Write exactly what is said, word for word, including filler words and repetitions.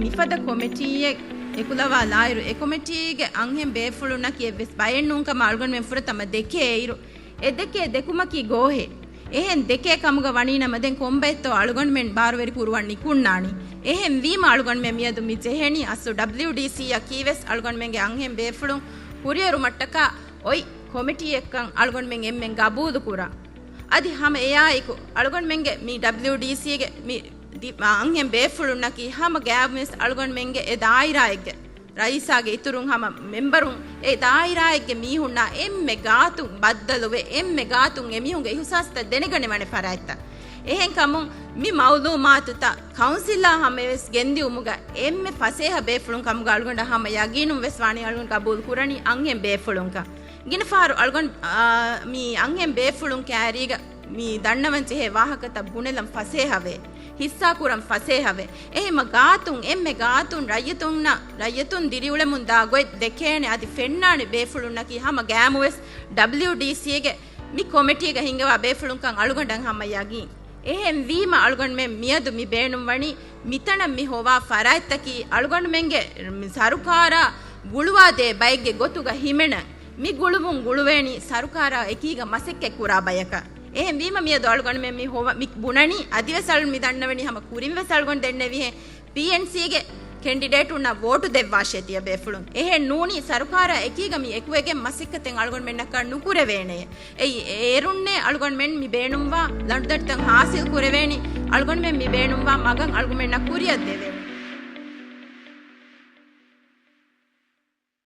މިފަދަ ކޮމިޓީއެއް އެކުލަވާލާއިރު، އެ ކޮމިޓީގެ އަންހެން ބޭފުޅުންނަކީ އެއްވެސް ބައެއް ނޫންކަމަށް އަޅުގަނޑުމެން ފުރަތަމަ ދެކޭއިރު، އެ ދެކޭ ދެކުމަކީ ގޯހެއް. އެހެން ދެކޭ ކަމުގަ ވަނީނަމަ ދެން ކޮންބައެއްތޯ އަޅުގަނޑުމެން ބާރުވެރި ކުރުވަން ނިކުންނާނީ. އެހެން ވީމަ އަޅުގަނޑުމެން މިއަދު މި ޖެހެނީ އަސްލު ޑަބްލިއުޑީސީއަކީ ވެސް އަޅުގަނޑުމެންގެ އަންހެން ބޭފުޅުން ކުރިއެރުމަށްޓަކާ އޮތް ކޮމިޓީއެއްކަން އަޅުގަނޑުމެން އެންމެން ގަބޫލު ކުރާ. އަދި ހަމަ އެއާއެކު އަޅުގަނޑުމެންގެ މި ޑަބްލިއުޑީސީގެ މި ދި-، އަންހެން ބޭފުޅުންނަކީ ހަމަ ގާތްވެސް އަޅުގަނޑުމެންގެ އެ ދާއިރާއެއްގެ ރައީސާގެ އިތުރުން ހަމަ މެމްބަރުން އެ ދާއިރާއެއްގެ މީހުންނާ އެންމެ ގާތުން ބައްދަލުވެ، އެންމެ ގާތުން އެމީހުންގެ އިހުސާސްތައް ދެނެގަނެވޭނެ ފަރާތްތައް. އެހެންކަމުން މި މައުލޫމާތުތައް ކައުންސިލާ ހަމަޔަސް ގެންދިއުމުގަ އެންމެ ފަސޭހަ ބޭފުޅުން ކަމުގަ އަޅުގަނޑަށް ހަމަ ޔަގީނުން ވެސް ވާނީ އަޅުގަނޑު ގަބޫލު ކުރަނީ އަންހެން ބޭފުޅުންކަން. ގިނަ ފަހަރު އަޅުގަނޑު، އާ، މި އަންހެން ބޭފުޅުން ކައިރީގަ މި ދަންނަވަން ޖެހޭ ވާހަކަތައް ބުނެލަން ފަސޭހަވޭ، ހިއްސާކުރަން ފަސޭހަވޭ. އެހެމަ ގާތުން، އެންމެ ގާތުން ރައްޔިތުންނަށް، ރައްޔިތުން ދިރިއުޅެމުން ދާ ގޮތް ދެކޭނެ. އަދި ފެންނާނެ ބޭފުޅުންނަކީ ހަމަ ގައިމުވެސް ޑަބްލިއުޑީސީގެ މި ކޮމިޓީގަ ހިންގަވާ ބޭފުޅުންކަން އަޅުގަނޑަށް ހަމަ ޔަގީން. އެހެން ވީމަ އަޅުގަނޑުމެން މިއަދު މި ބޭނުންވަނީ މިތަނަށް މި ހޮވާ ފަރާތްތަކީ އަޅުގަނޑުމެންގެ ސަރުކާރާ ގުޅުވާދޭ ބައެއްގެ ގޮތުގަ ހިމެނަން. މި ގުޅުވުން ގުޅުވޭނީ ސަރުކާރާ އެކީގަ މަސައްކަތް ކުރާ ބަޔަކަށް. އެހެން ވީމަ މިއަދު އަޅުގަނޑުމެން މި ހޮވަ-، މި ބުނަނީ އަދިވެސް އަޅު މި ދަންނަވަނީ ހަމަ ކުރިންވެސް އަޅުގަނޑު ދެންނެވިހެން ޕީއެންސީގެ ކެންޑިޑޭޓުންނަށް ވޯޓު ދެއްވާށޭ ތިޔަ ބޭފުޅުން. އެހެން ނޫނީ ސަރުކާރާ އެކީގަ މި އެކުވެގެން މަސައްކަތެއް އަޅުގަނޑުމެންނަކަށް ނުކުރެވޭނެ. އެއީ އޭރުންނޭ އަޅުގަނޑުމެން މި ބޭނުންވާ ލަނޑުދަނޑިތައް ހާސިލް ކުރެވޭނީ، އަޅުގަނޑުމެން މި ބޭނުންވާ މަގަށް އަޅުގަނޑުމެންނަށް ކުރިއަށް ދެވޭ.